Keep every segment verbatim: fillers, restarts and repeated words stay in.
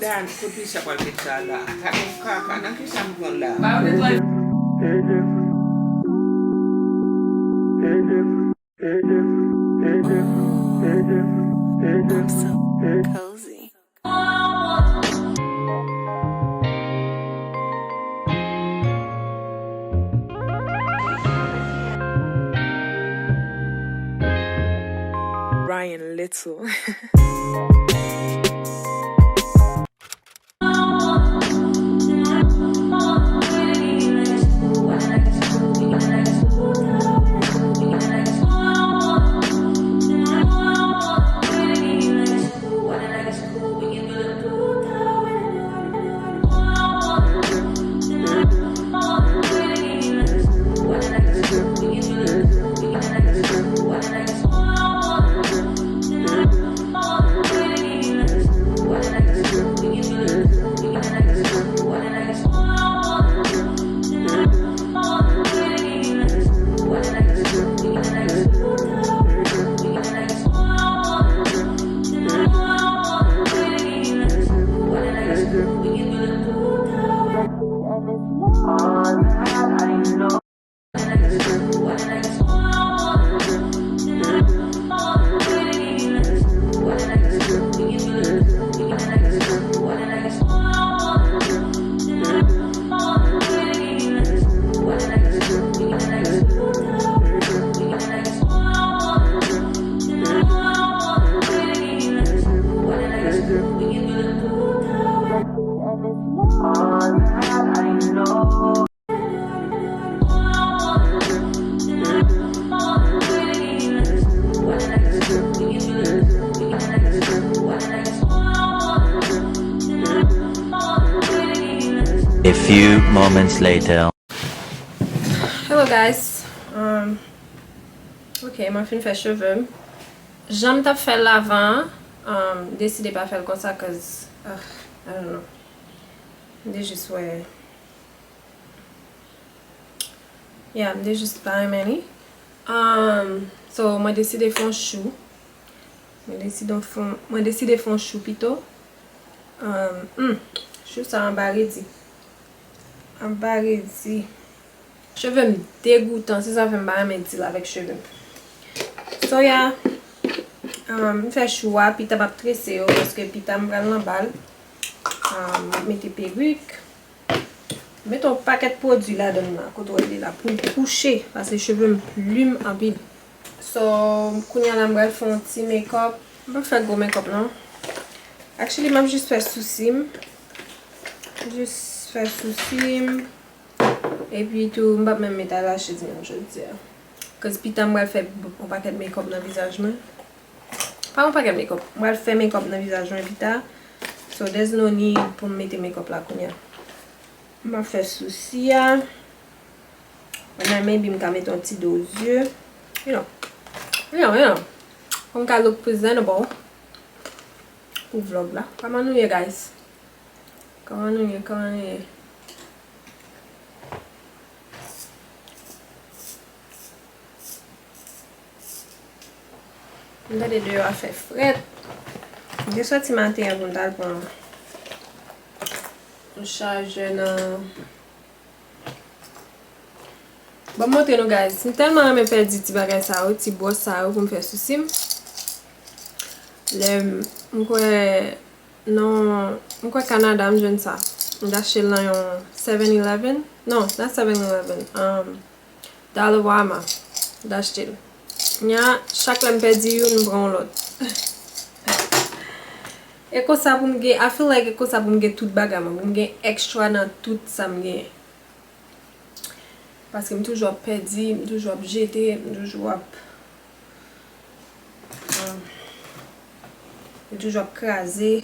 Dan, kote sa pral met sa la? Sa gen kaka, nan ki sa m pran la? I'm so cozy. Ryan Little. A few moments later. Hello guys. Um, ok, mwen fin fè cheve m. Jan m t ap fè l avan an, um, m deside pa fè l konsa cause, uh, I don't know. M te jis wè. Yeah, m te jis pa renmen li. Um, so, mwen deside fè yon chou. Mwen deside fè yon, mwen deside fè yon chou pito. Um, hmm, chou sa anba redi. Anba redi. Cheve m degoutan, se sa fè m pa renmen deal avèk cheve m. So yeah, um, m fè chou a, pita m ap trese yo, paske pita m pral nan bal. Um, m ap mete perik. M mete yon pakèt pwodui ladan l la, kote w ap li la, pou l kouche, paske cheve m plim anpil. So, kounye a la m pral fè yon ti make up. M p ap fè gwo make up non. Actually, m ap jis fè sousi m. Jis fè sousi m. Epi tou, m p ap menm met atache di menm jodi a. Cause pita m pral fè yon pakèt make up nan vizaj mwen. Pa yon pakèt make up. M pral fè make up nan vizaj mwen pita. So, there's no need pou m mete make up la kounye a. M ap fè sousi a. Mwen menm, maybe m ka mete yon ti do zye. You know. You know, you know. Pou m ka look presentable pou vlog la. Kòman nou ye, guys? Kòman nou ye? Kòman nou ye? M tande deyò a fè frèt. M te soti maten an pou m t al pran yon chajè nan. Ban m montre nou, guys. M tèlman renmen pèdi ti bagay sa yo, ti bwòs sa yo pou m fè sousi m. Lè m, m kwè nan, m kwè Kanada m jwenn sa. M t achte l nan yon Seven Eleven. Non, not Seven Eleven. Um, Dollarama. M t achte l. Nya, chak lè m pèdi youn, m pran yon lòt. E konsa pou m gen, I feel like e konsa pou m gen tout bagay mwen, pou m gen extra nan tout sa m genyen. Paske m toujou ap pèdi, m toujou ap jete, m toujou ap, um, m toujou ap kraze.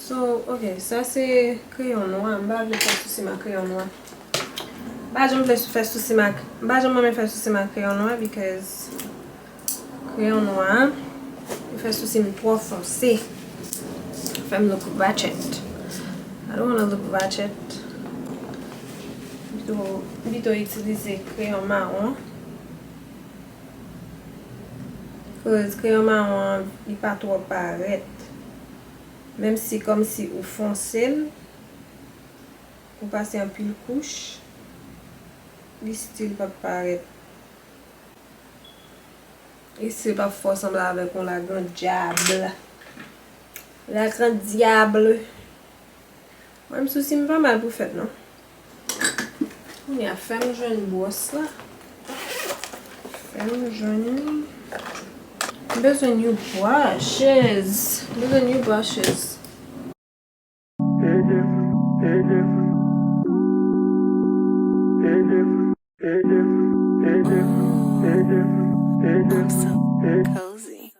So, ok, sa se kreyon nwa. M pa vle fè sousi m ak kreyon nwa. M pa janm vle fè sousi m ak, m pa janm renmen fè sousi m ak kreyon nwa because kreyon nwa a, li fè sousi m twò fonse. Fè m look ratchet. I don't wanna look ratchet. M pito, m pito itilize kreyon mawon. Cause kreyon mawon an, li pa twò parèt. Menm si kòmsi ou fonse l, ou pase anpil kouch, li still p ap parèt. E se p ap fè w sanble avèk yon lagrandyab. Lagrandyab. Mwen, m sousi m pa mal pou fèt, non. Kounye a, fè m jwenn bwòs la. Fè m jwenn li. M bezwen new brushes. M bezwen new brushes. I'm so cozy.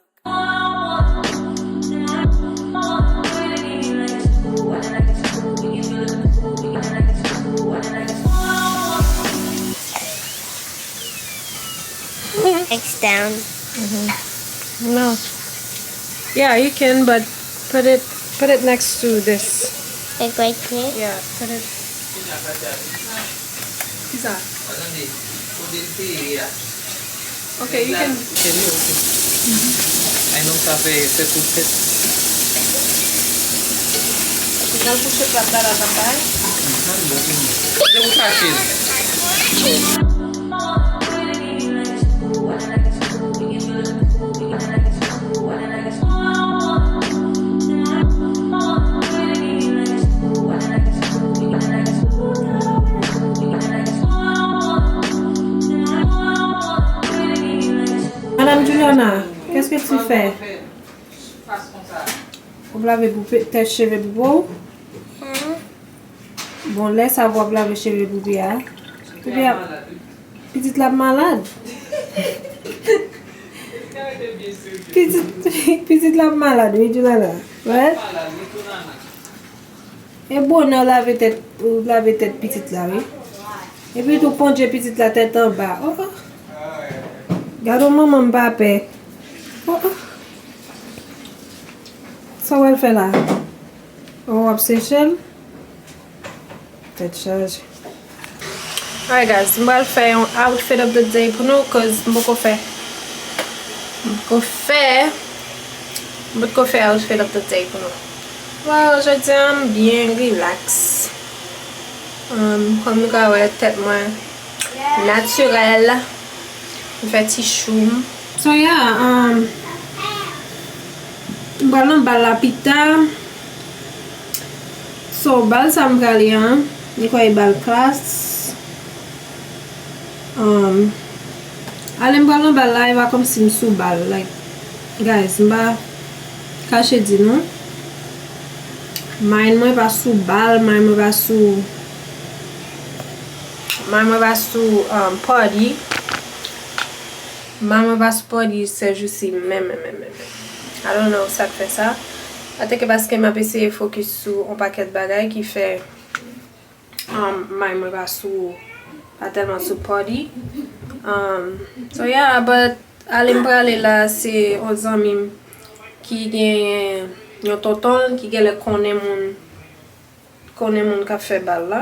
X down. No. Yeah, you can, but put it put it next to this. Like right here? Yeah, put it. Kisa? Okay, you can. Ay non, sa fè, fè kou tèt. Ou pral kouche plat la, la, la, la. Debout fasil. Madame Juliana, qu'est-ce que tu fais? Ou ap lave pou pe- tèt cheve pou po w? Bon, lè sa pou w ap lave cheve pou Pia. Pou Pia, pitit la ap malad. Pitit, pitit la ap malad, wi, Juliana. Wè? E bonè w lave tèt, ou lave tèt pitit la, wi. Epi tou pondje pitit la tèt anba. Oh, oh. Gade yon manman m pa pè. Oh, oh. Sa w al fè la? Oh, w ap seche l? Tèt chaje. Alright guys, m pral fè yon outfit of the day pou nou, 'cause m poko fè. M poko fè. M potko fè outfit of the day pou nou. Well, jodi a m byen relax. Um, kòm nou ka wè, tèt mwen natirèl. M fè ti chou m. So yeah, um, m pral nan bal la pita. So, bal sa m prale an, li kwè e bal klas. Um, ale m pral nan bal la, e pa kòmsi m sou bal. Like, guys, m pa kache di nou. Mind mwen pa sou bal, mind mwen pa sou, mind mwen pa sou, um, party. Mind mwen pa sou party sèjousi menm, menm, menm, menm, menm. I don't know sa k fè sa. Atake paske m ap eseye fokis sou on pakèt bagay ki fè, um, mind mwen pa sou, pa tèlman sou party. Um, so yeah, but ale m prale la, se on zanmi m ki gen yon tonton l ki genlè konnen moun, konnen moun k ap fè bal la.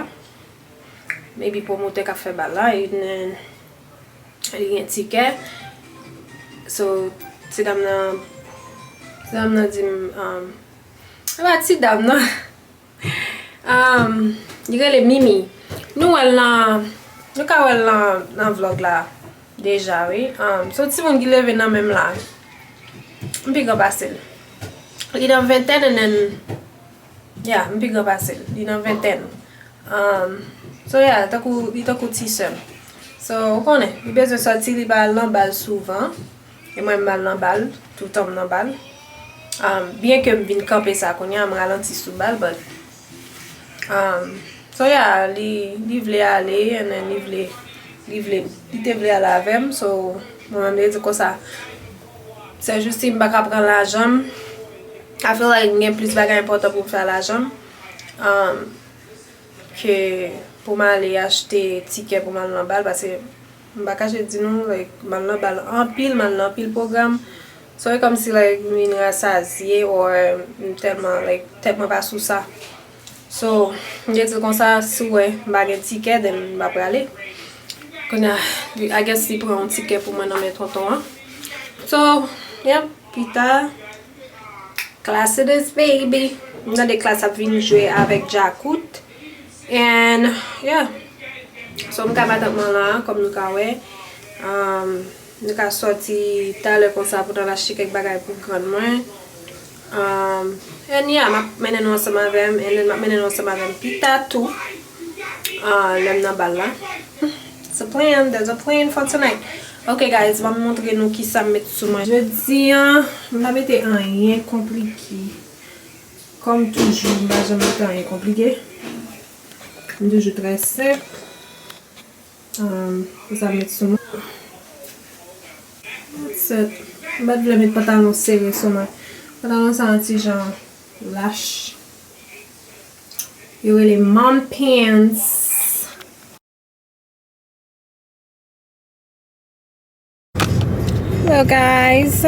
Maybe pwomotè k ap fè bal la, e li gen, li gen tikè. So, ti dam nan, ti dam nan di m, um, e pa ti dam nan. Um, li rele Mimi. Nou wè l nan, nou ka wè l nan, nan vlog la deja, wi. Um, se yon timoun ki leve nan men m la. M pi gran pase l. Li nan ventèn and then, yeah, m pi gran pase l. Li nan ventèn. Um, so, yeah, tankou, li tankou ti sè m. So, ou konnen, li bezwen sòti, li pa al nan bal souvan. E mwen, m al nan bal, toutan m nan bal. Um, byen ke m vin kanpe sa kounye a, m ralanti sou bal, but, um, so, yeah, li, li vle ale, and then li vle, li vle, li te vle ale avè m, so, mwen menm, li di konsa, sèjousi m pa ka pran lajan m. I feel like m gen plis bagay enpòtan pou m fè a lajan m. Um, ke pou m ale achte tikè pou m al nan bal, paske m pa kache di nou, like, m al nan bal anpil, m al nan anpil pwogram. So, e kòmsi, like, m vin rasazye, or m tèlman, like, tèt mwen pa sou sa. So, m te di l konsa, si w wè m pa gen tikè, then m pa prale. Kounye a, I guess li pran yon tikè pou mwen nan men tonton an. So, yeah, pita. Class it is, baby. M tande Class ap vin jwe avèk Djakout. And, yeah. So, m ka matant mwen la, kòm nou ka wè. Um, nou ka sòti talè konsa pou n al achte kèk bagay pou grann mwen. Um, and yeah, m ap mennen nou ansanm avè m, and then m ap mennen nou ansanm avè m pita tou. Uh, lè m nan bal la. It's a plan, there's a plan for tonight. Ok, guys, m ap montre nou kisa m met sou mwen. Jodi a, m pa mete anyen konplike. Kòm toujou, m pa janm mete anyen konplike. M toujou trè senp. Um, pou sa m met sou mwen. That's it. M pa t vle met pantalon sere sou mwen. Pantalon sa yon ti jan lach. Yo rele mom pants. Hello, guys.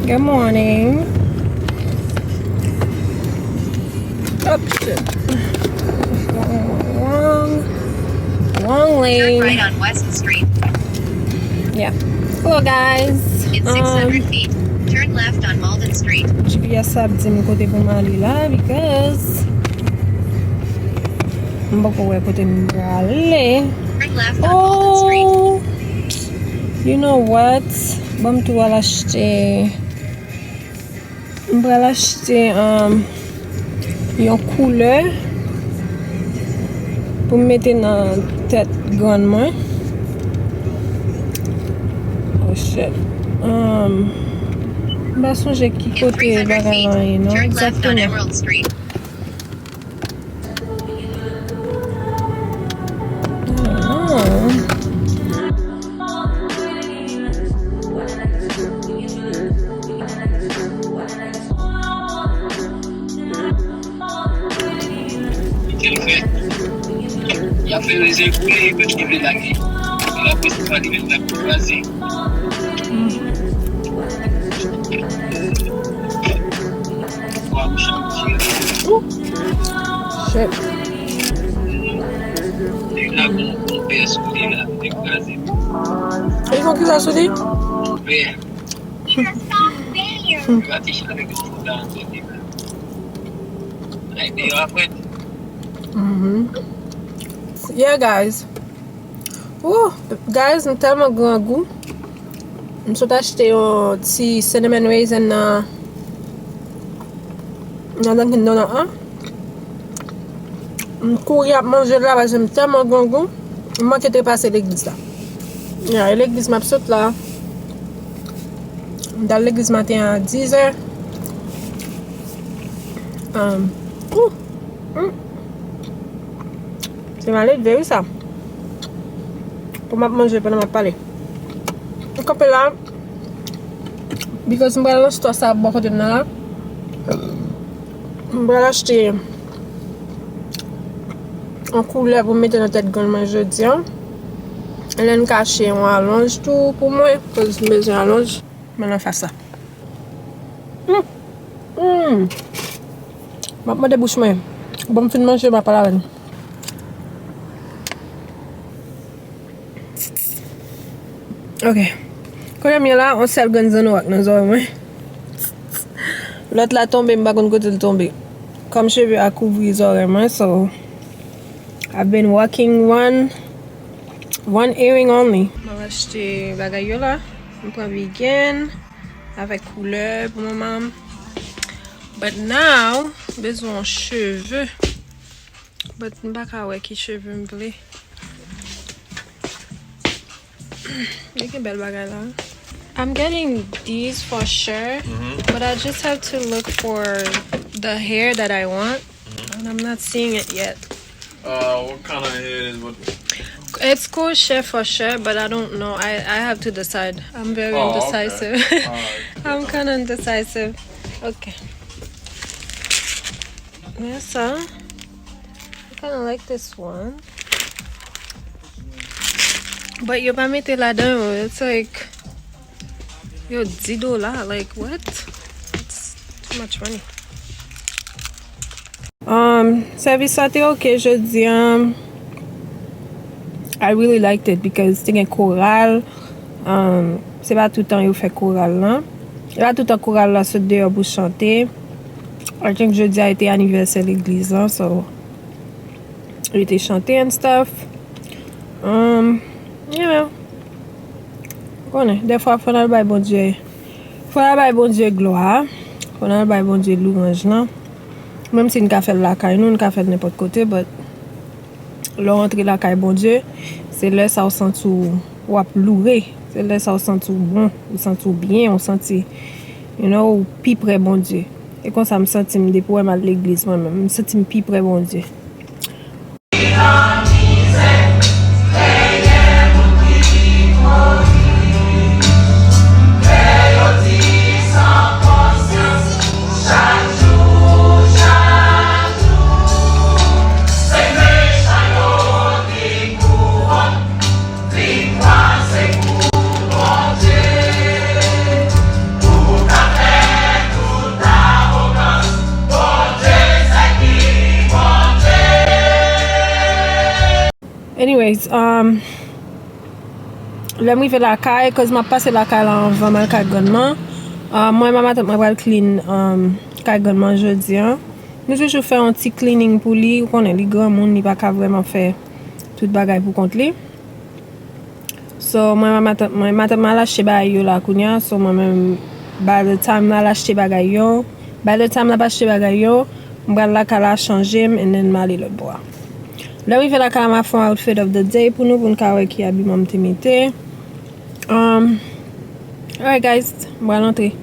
Good morning. Oh, shit. Wrong, wrong lane. Turn right on West Street. Yeah. Hello, guys. In um, six hundred feet, turn left on Malden Street. G P S ap di m kote pou m ale la, because m poko wè kote m prale. Turn left on Malden Street. Oh, you know what? Ban m tou al achte. M pral achte, um, yon koulè pou m mete nan tèt grann mwen. Oh shit. Um, m pa sonje ki kote bagay lan ye non, egzakteman. Kèl fè. Y ap fè rezen boule, epi ki vle lage. Epi apre se pa li menm la pou kraze. Shit. Li la gon, gon pè sou li la, li kraze. Li gon kisa sou li? Gon pè. Mhm. Yeah, guys. Ooh, guys, m tèlman grangou. M sot achte yon ti cinnamon raisin nan, nan Dunkin' Donut an. M kouri ap manje l la, paske m tèlman grangou. M manke trepase legliz la. Ya, e legliz m ap sot la. M t al legliz maten an a dizè. Um, ooh, mm. Se malelve wi sa. Pou m ap manje pandan m ap pale. M kanpe la. Because m pral nan store sa bò kote m nan la. M pral achte yon koulè pou m mete nan tèt grann mwen jodi a. And then m ka achte yon alonj tou pou mwen, cause m bezwen alonj. Men nan fas la. Mm. Mm. M ap mande bouch mwen. Bon, m fin manje, m ap pale avè nou. Ok. Kounye a m ye la, yon sèl grenn zanno ak nan zòrèy mwen. Lòt la tonbe, m pa konn kote l tonbe. Kòm cheve a kouvri zòrèy mwen, so I've been rocking one, one earring only. M ap achte bagay yo la. M pran vegan avèk koulè pou manman m. But now, m bezwen yon cheve. But m pa ka wè ki cheve m vle. Li gen bèl bagay la. I'm getting these for sure, but I just have to look for the hair that I want, and I'm not seeing it yet. Uh, what kind of hair is what? It's crochet for sure, but I don't know. I, I have to decide. I'm very indecisive. I'm kind of indecisive. Okay. Men sa. I kinda like this one. But yo pa mete ladan yo. It's like, yo, dis dola. Like, what? It's too much money. Um, sèvis la te ok jodi a. I really liked it because te gen koral. Um, se pa toutan yo fè koral lan. E pa toutan koral la sot deyò pou chante. I think jodi a e te anivèsè legliz lan, so yo te chante and stuff. Um, yeah. Ou konnen, dèfwa fò n al bay Bondye, fò n al bay Bondye glwa, fò n al bay Bondye louwanj lan. Menm si n ka fè l lakay nou, n ka fè l nenpòt kote, but lè w antre lakay Bondye, se lè sa w santi w, w ap loure. Se lè sa w santi w bon, w santi w byen, w santi, you know, w pi pre Bondye. E konsa m santi m depi w wè m al legliz mwen menm. M santi m pi pre Bondye. Anyways, um, lè m rive lakay, cause m ap pase lakay la anvan m al kay grann mwen. Um, mwen, manman, matant mwen pral clean, um, kay grann mwen jodi a. Nou toujou fè yon ti cleaning pou li. Ou konnen, li granmoun, li pa ka vrèman fè tout bagay pou kont li. So, mwen, manman, matant mwen, matant mwen al achte bagay yo la kounye a. So, mwen menm, by the time l al achte bagay yo, by the time l ap achte bagay yo, m pral lakay la, chanje m, and then m ale lòt bò a. Lè m rive lakay la, m ap fè yon outfit of the day pou nou, pou n ka wè ki abiman m te mete. Um, alright, guys, m pral antre.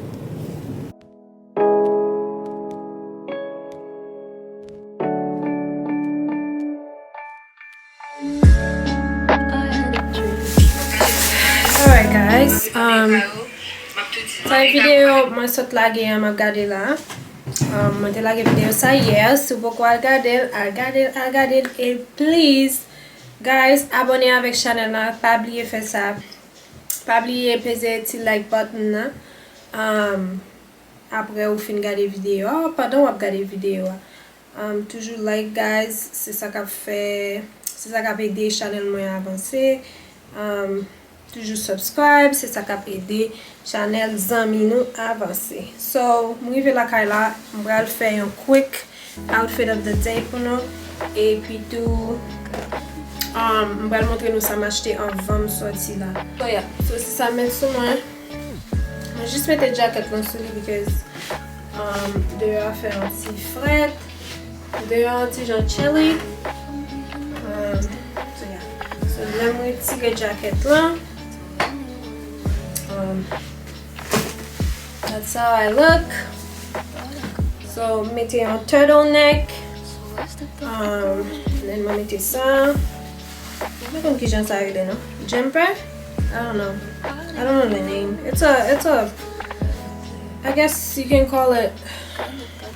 Alright, guys, um, sa e videyo mwen sot lage a, m ap gade la. Um, mwen te lage videyo sa yè. Si w poko al gade l, al gade l, al gade l. E please, guys, abòne avèk chanèl la. Pa bliye fè sa. Pa bliye peze ti like button nan. Um, apre ou fin gade videyo a, pandan w ap gade videyo a. Um, toujou like, guys, se sa k ap fè, se sa k ap ede chanèl mwen avanse. Um, toujou subscribe, se sa k ap ede chanèl zanmi nou avanse. So, m rive lakay la, m pral fè yon quick outfit of the day pou nou. Epi tou, um, m pral montre nou sa m achte anvan m sòti la. So, yeah. So, se sa m met sou mwen. Mwen jis mete djakèt lan sou li because, um, deyò a fè yon ti frèt. Deyò a yon ti jan chilly. Um, so, yeah. So, lè m retire djakèt lan, um, that's how I look. So, m mete yon turtleneck. Um, then mwen mete sa. M pa konn kijan sa rele non. Jumper? I don't know. I don't know the name. It's a, it's a, I guess you can call it,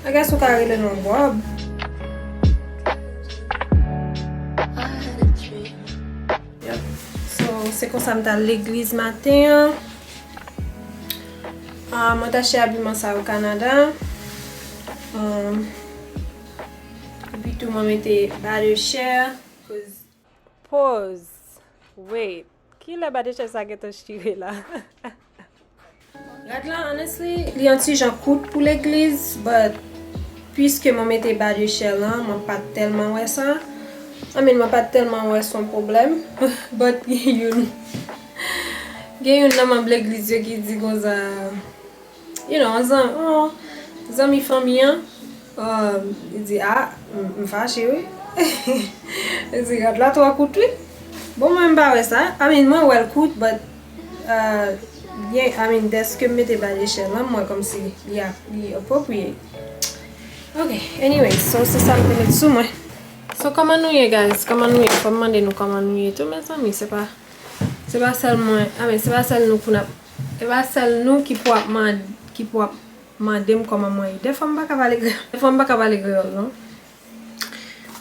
I guess ou ka rele l yon robe. Yep. So, se konsa m t al legliz maten an. Ah, mwen t achte abiman sa yo Kanada. Um, epi tou mwen mete ba de chè. Pause. Wait. Kilè ba de chè sa gentan chire la? Rad la, honestly, li yon ti jan kout pou legliz, but piske mwen mete ba de chè lan, mwen pa t tèlman wè sa. I mean, mwen pa t tèlman wè s on pwoblèm, but gen youn, gen youn nan manm legliz yo ki di konsa, you know, zan-, oh, zanmi fanmi an, um, li di, "Ah, m, m fache, wi." Li di, "Rad la twò kout, wi." Bon, mwen, m pa wè sa. I mean, mwen wè l kout, but, uh, byen, I mean, dèske m mete ba de chè lan, mwen kòmsi li a, li appropriate. Ok, anyway, so, se sa m te met sou mwen. So, kòman nou ye, guys? Kòman nou ye? Fò m mande nou kòman nou ye tou, mezanmi. Se pa, se pa sèl mwen, I mean, se pa sèl nou pou n ap, se pa sèl nou ki pou ap mande, ki pou ap mande m kòman mwen ye. Dèfwa m pa ka pale kreyòl. Dèfwa m pa ka pale kreyòl, non.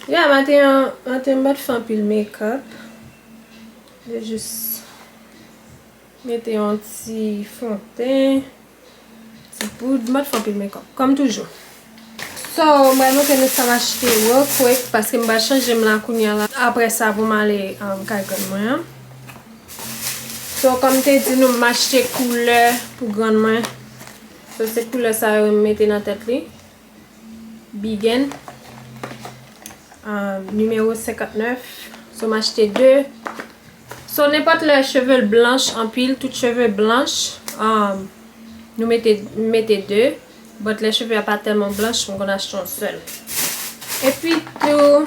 Yeah, maten an, maten an, m pa t fè anpil makeup. Mwen jis mete yon ti fon ten, ti poud, m pa t fè anpil makeup, kòm toujou. So, m pral montre nou sa m achte real quick, paske m pral chanje m la kounye a la. Apre sa, pou m ale, um, kay grann mwen an. So, kòm m te di nou, m achte koulè pou grann mwen. So, se koulè sa yo m mete nan tèt li. Begin. Um, nimewo senkantnèf. So, m achte de. So, nenpòt lè cheve l blanch anpil, tout cheve blanch, um, nou mete, m mete de. But lè cheve a pa tèlman blanch, m konn achte yon sèl. Epi tou,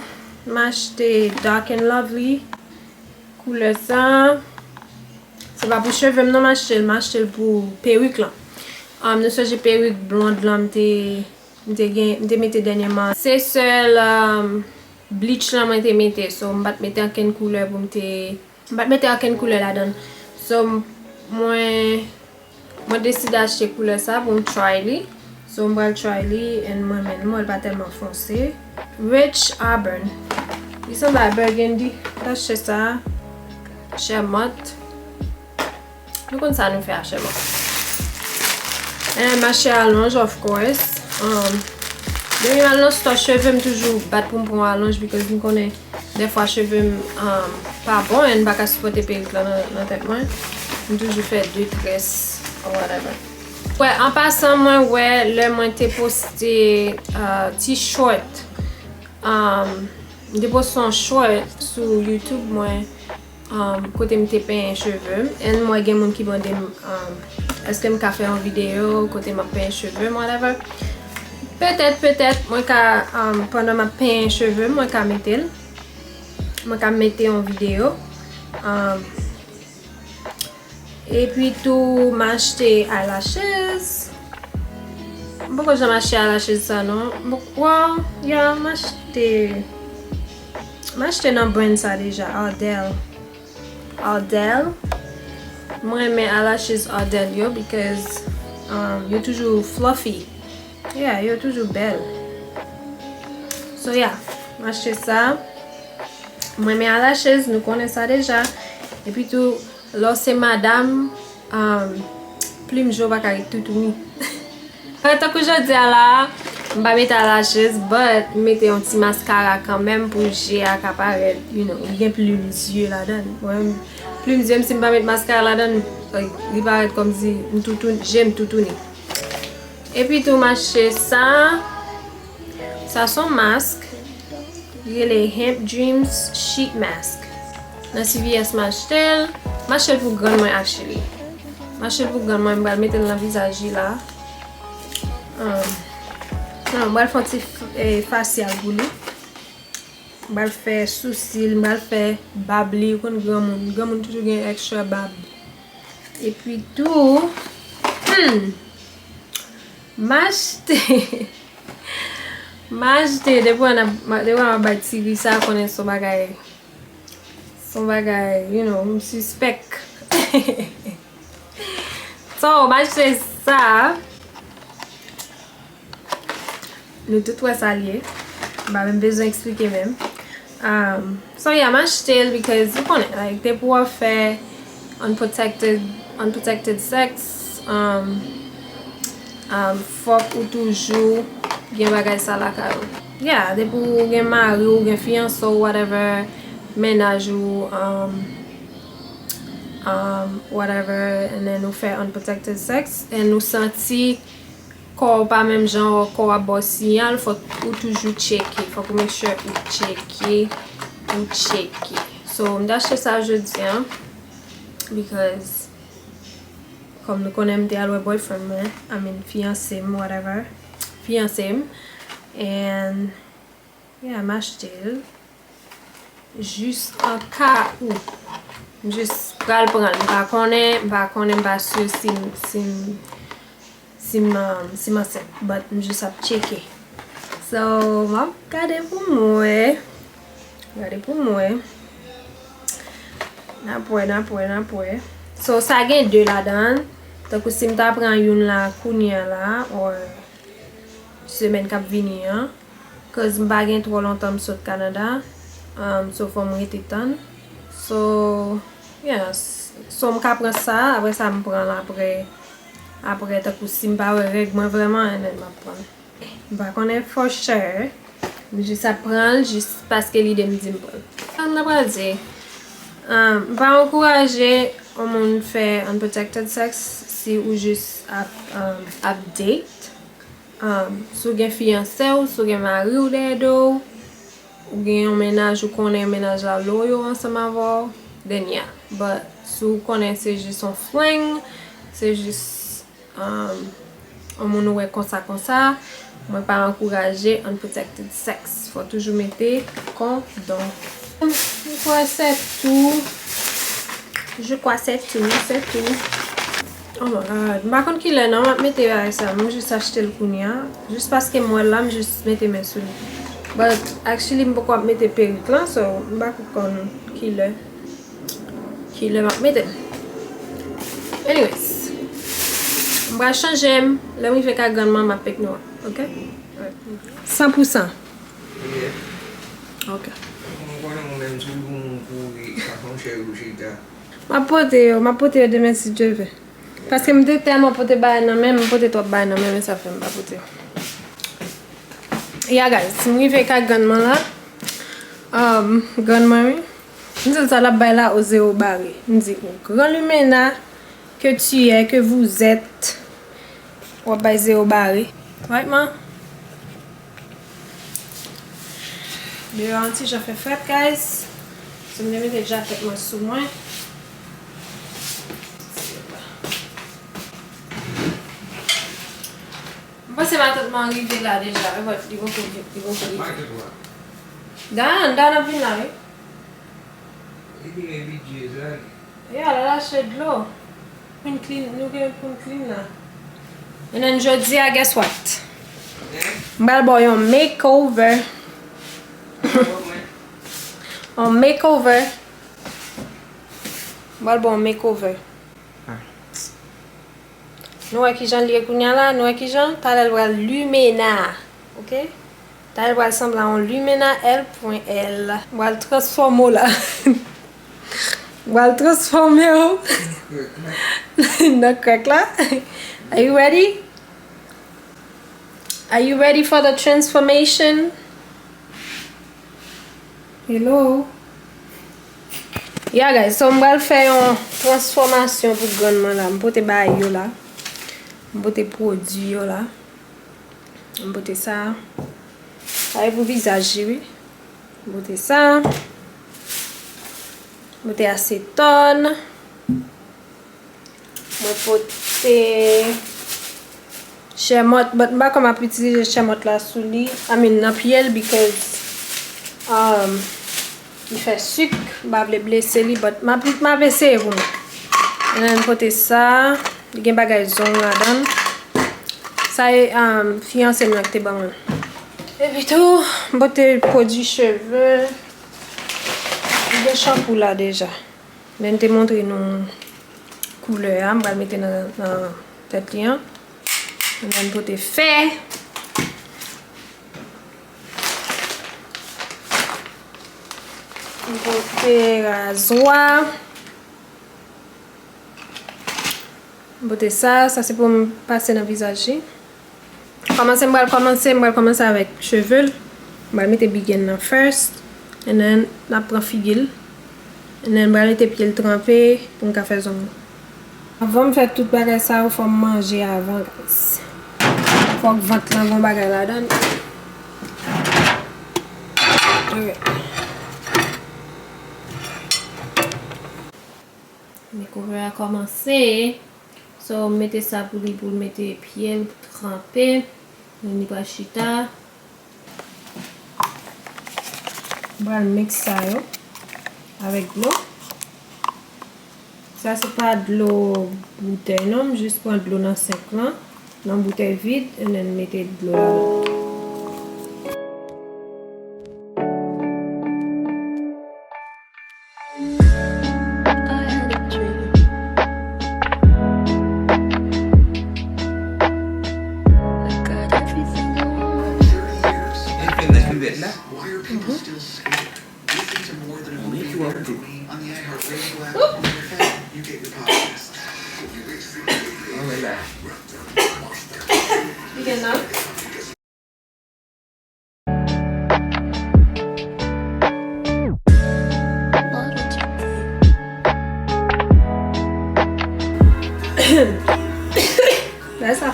m achte Dark and Lovely. Koulè sa. Se pa pou cheve m non m achte l, m achte l pou perik lan. Um, nou sonje perik blond lan m te, m te gen, m te mete dènyèman. Se sèl, um, bleach lan mwen te mete. So, m pa t mete ankenn koulè pou m te, m pa t mete ankenn koulè ladan l. So, m, mwen, mwen deside achte koulè sa pou m try li. So, m pral try li and mwen menm, mwen l pa tèlman fonse. Rich Auburn. Li sanble a burgundy. M t achte sa. Chè mant. Nou konn sa nou fè a Chèmant. And m achte alonj, of course. Um, depi m al nan stò cheve, m toujou bat pou m pran alonj because m konnen dèfwa cheve m, um, pa bon and m pa ka sipòte perik lan nan, nan tèt mwen. M toujou fè de très or whatever. Wè, an pasan, mwen wè lè mwen te poste, uh, ti short, um, m te poste yon short sou YouTube mwen, um, kote m te penyen cheve m. And mwen gen moun ki mande m, um, èske m ka fè yon videyo kote m ap penyen cheve m, whatever. Petèt, petèt, mwen ka, um, pandan m ap penyen cheve m, mwen ka mete l. Mwen ka mete yon videyo. Um, epi tou, m achte eyelashes. M poko janm achte eyelashes sa, non. M poko, well, yeah, m achte, m achte nan brand sa deja, Ardell. Ardell. Mwen renmen eyelashes Ardell yo because, um, yo toujou fluffy. Yeah, yo toujou bèl. So, yeah, m achte sa. Mwen renmen eyelashes, nou konnen sa deja. Epi tou, lè w se madanm, um, plim je w pa ka ret toutouni. Tankou jodi a la, m pa mete eyelashes, but m mete yon ti maskara kanmenm pou je a ka parèt, you know, li gen plim zye ladan l. Mwen, plim zye m, si m pa met maskara ladan l, like, li parèt kòmsi m toutouni, je m toutouni. Epi tou, m achte sa. Sa se yon mask. Li rele Hemp Dreams Sheet Mask. Nan C V S m achte l. M achte l pou grann mwen, actually. M achte l pou grann mwen, m pral mete l nan vizaj li la. Um, non, m pral fè yon ti f-, eh, fasyal pou li. M pral fè sousi l, m pral fè bab li, ou konn granmoun. Granmoun toujou gen extra bab. Epi tou, hmm, m achte, m achte, depi w ap, depi w ap bay ti ri sa, konnen se yon bagay, se yon bagay, you know, m sispèk. So, m achte sa. Nou tout wè sa l ye. M pa menm bezwen eksplike menm. Um, so yeah, m achte l because, ou konnen, like, depi w ap fè unprotected, unprotected sex, um, um, fòk ou toujou gen bagay sa lakay ou. Yeah, depi w gen mari w, gen fiyanse w, whatever, mennaj ou, um, um, whatever, and then ou fè unprotected sex, and ou santi kò w pa menm jan, kò w ap ba w siyal, fòk ou toujou tcheke. Fòk ou make sure ou tcheke, ou tcheke. So, m te achte sa jodi a, because, kòm nou konnen, m te al wè boyfriend mwen, I mean, fiyanse m, whatever. Fiyanse m. And, yeah, m achte l. Jis an ka ou. M jis pral pran l. M pa konnen, m pa konnen, m pa si si m, si m, si m, um, si m ansent. But m jis ap tcheke. So, m ap gade pou m wè. Gade pou m wè. N ap wè, n ap wè, n ap wè. So, sa gen de ladan l. Tankou si m ta pran youn la, kounye a la, or semèn k ap vini an. 'Cause m pa gen twò lontan m sot Kanada. Um, so, fò m rete tann. So, yes. So, m ka pran sa, apre sa, m pran l apre, apre, tankou si m pa wè règ mwen vrèman, and then m ap pran l. M pa konnen for sure. M jis ap pran l, jis paske lide m di m pran l. Sa m ta pral di, um, m pa ankouraje yon moun fè unprotected sex si ou jis ap, um, ap date. Um, si w gen fiyanse w, si w gen mari w dèyè do w, ou gen yon mennaj ou konnen mennaj la loyal ansanm avè w, then yeah. But si w konnen se jis yon fling, se jis, um, yon moun ou wè konsa konsa, mwen pa ankouraje unprotected sex. Fò toujou mete kondòm. M kwè se tou. Je crois c'est tout, c'est tout. Oh my God. M pa konn kilè non m ap mete bagay sa. Mwen jis achte l kounye a. Jis paske m wè l la, m jis mete men sou li. But actually, m poko ap mete perik lan, so m pa konn kilè. Kilè m ap mete l. Anyways. M pral chanje m. Lè m rive kay grann mwen, m ap pek nou an. Ok? San pou san. Ok. M konnen mwen menm, si w pou moun kouri, sa fè yon chèri ou chita. M ap pote yo, m ap pote yo demen si Dye vle. Paske m te tèlman pote bagay nan men m, m pote twòp bagay nan men m, e sa fè m pa pote yo. Yeah, guys, m rive kay grann mwen la. Um, grann mwen, wi. M di l sa l ap bay la o zewo bare. M di, au grand limena que tu es, que vous êtes, w ap bay zewo bare. Right, man? Deyò an ti jan fè frèt, guys. So, m te mete jakèt mwen sou mwen. M panse matant mwen rive la deja. Wi, but li poko, li poko rive. Dan, Dan ap vin la, wi. Li vin epi Jeza, li. Ya, l al achte dlo. Pou n clean, nou gen pou n clean la. And then jodi a, guess what? M pral ba w yon makeover. Yon makeover. M pral ba w yon makeover. Nou wè kijan l ye kounye a la, nou wè kijan? Talè l pral limena. Ok? Talè l pral sanble a yon limena L pwen L. M pral transfòme w la. M pral transfòme w nan krèk la. Are you ready? Are you ready for the transformation? Hello? Yeah, guys, so m pral fè yon transfòmasyon pou grann mwen la. M pote bagay yo la. M pote pwodui yo la. M pote sa. Sa e pou vizaj li, wi. M pote sa. M pote asetòn. Mwen pote chèmòt, but m pa kwè m ap itilize chèmòt la sou li, I mean, nan pye l, because, um, li fè sik, m pa vle blese li, but m ap, m ap eseye pou mwen. And then pote sa, li gen bagay zong ladan l. Sa e, um, fiyanse m nan ki te ban mwen. Epi tou, m pote pwodui cheve. Li gen chanpou la deja. Men m te montre nou koulè a, m pral mete nan, nan tèt li an. Mwen menm pote fè. M pote razwa. M pote sa, sa se pou m pase nan vizaj li. Kòmanse, m pral kòmanse, m pral kòmanse avèk cheve l. M pral mete bigèn nan first, and then n ap pran figi l, and then m pral mete pye l tranpe pou m ka fè zong li. Avan m fè tout bagay sa yo, fò m manje avan, guys. Fòk vant lan gon bagay ladan l. Alright. Makeover a kòmanse. So, m mete sa pou li, pou l mete pye l tranpe. Li pral chita. M pral miks sa yo avèk dlo. Sa se pa dlo boutèy non, m jis pran dlo nan senk lan, nan boutèy vid, and then mete dlo ladan.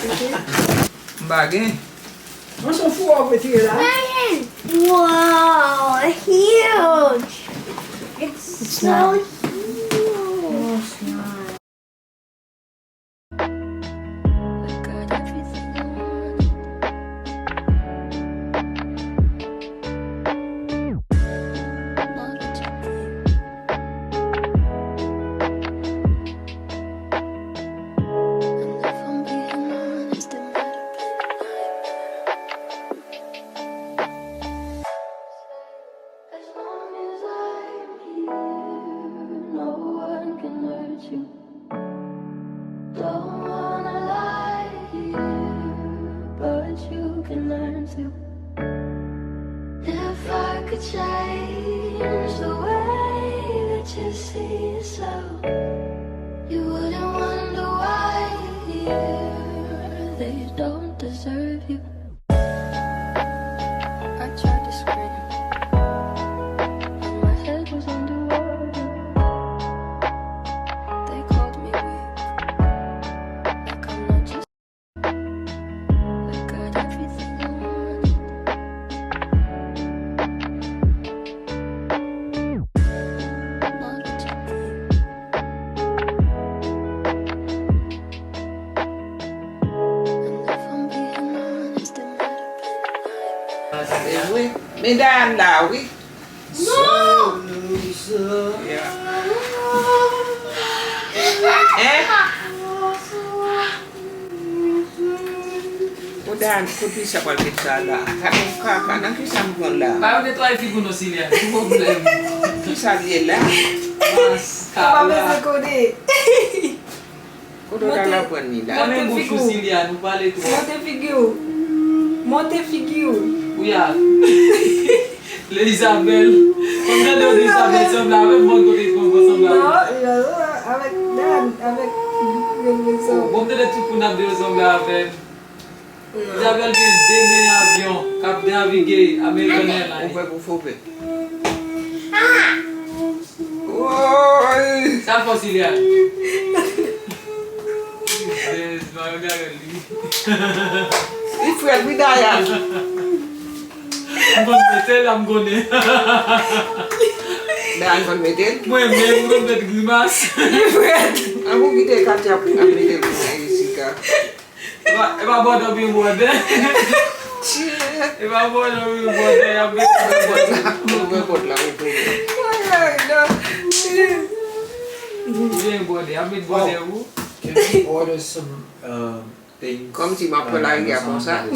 M pa gen. Mwen se yon fou w ap retire la. Wow, huge. It's so huge. As long as I'm here, no one can hurt you. Don't wanna lie here, but you can learn to. If I could change the way that you see yourself, you wouldn't wonder why they don't deserve you. I tried to scream, but my head was underwater. They called me weak, like I'm not just. I got everything I wanted. Not what you think. And if I'm being honest, it might have been a nightmare. Se vre. Men Dayane la, wi. Non! Yeah. Hein? Ou Dayane, kote sa pral met sa la? Sa gen kaka, nan ki sa m pran la? Ba yo netwaye figi w non, Siliane, ki pwoblèm? Ki sa l ye la? Maskara. Ou pa bezwen konnen. Kote w t al aprann li la? Monte figi w. Siliane, ou pale twòp. Monte figi w. Monte figi w. Wi a. Lè Isabelle. Kòm tande w di Isabelle sanble avè m, mwen kote konpò sanble avè m. Non, avèk Dan, avèk Wilson. Bon, m tande tout moun ap di yo sanble avè m. Isabelle gen de men avyon k ap navige American Airlines. Ou pè pou fo pè. Woy! Sa fò Siliane. Jezi, Mario Gaël li. Li frèt wi Dayane. M konn mete l, m konnen. Dayane konn mete l? Mwen menm, m konn mete grimas. Li frèt. An pou kite Katia pou ap mete l pou Jessica. E pa, e pa bòdè oubyen bòdè. E pa bòdè oubyen bòdè, y ap met bòdè. Ouvè pòt la, ouvè pòt la, ouvè pòt la. Ay, ay, non. Oubyen bòdè, y ap met bòdè pou. Can we order some, um, things, Kòmsi m ap pran lari a konsa. Non,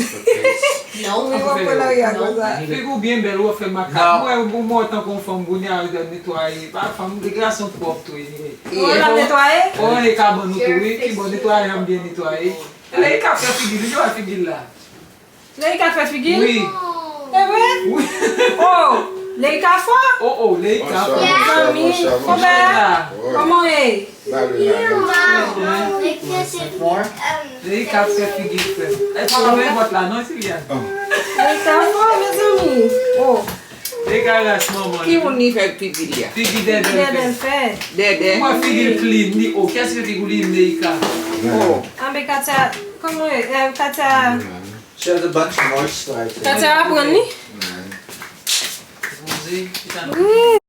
wi, w ap pran lari a konsa. Figi w byen bèl, ou fè makak. Mwen, ou mò tankou yon fanm, kounye a, netwaye. Pa fanm, de gason pwòp tou, anyway. Ou la netwaye? Ou annik kabann ou tou, wi. Ki bon, netwaye, janm byen netwaye. Leïka fè figi l, wi, figi l la. Leïka fè figi l? Wi. E vre? Wi. Oh, Leïka fò? Oh, oh, Leïka fò. Mezanmi, kòman ye? Kòman ye? Leïka fè figi l fè. E pa nan men vant la, non, Siliane? Leïka fò, mezanmi. Oh. Dega ras manman. Ki moun li fè pipi li a? Figi Dèdè l fè. Dèdè. Ou wè figi l clean, li o. Kiyès ki figi w li Meika? Oh. Anbe Katya, kòman e Katya? She has a bunch of moisturizer. Katya aprann li? Bondye, ki ta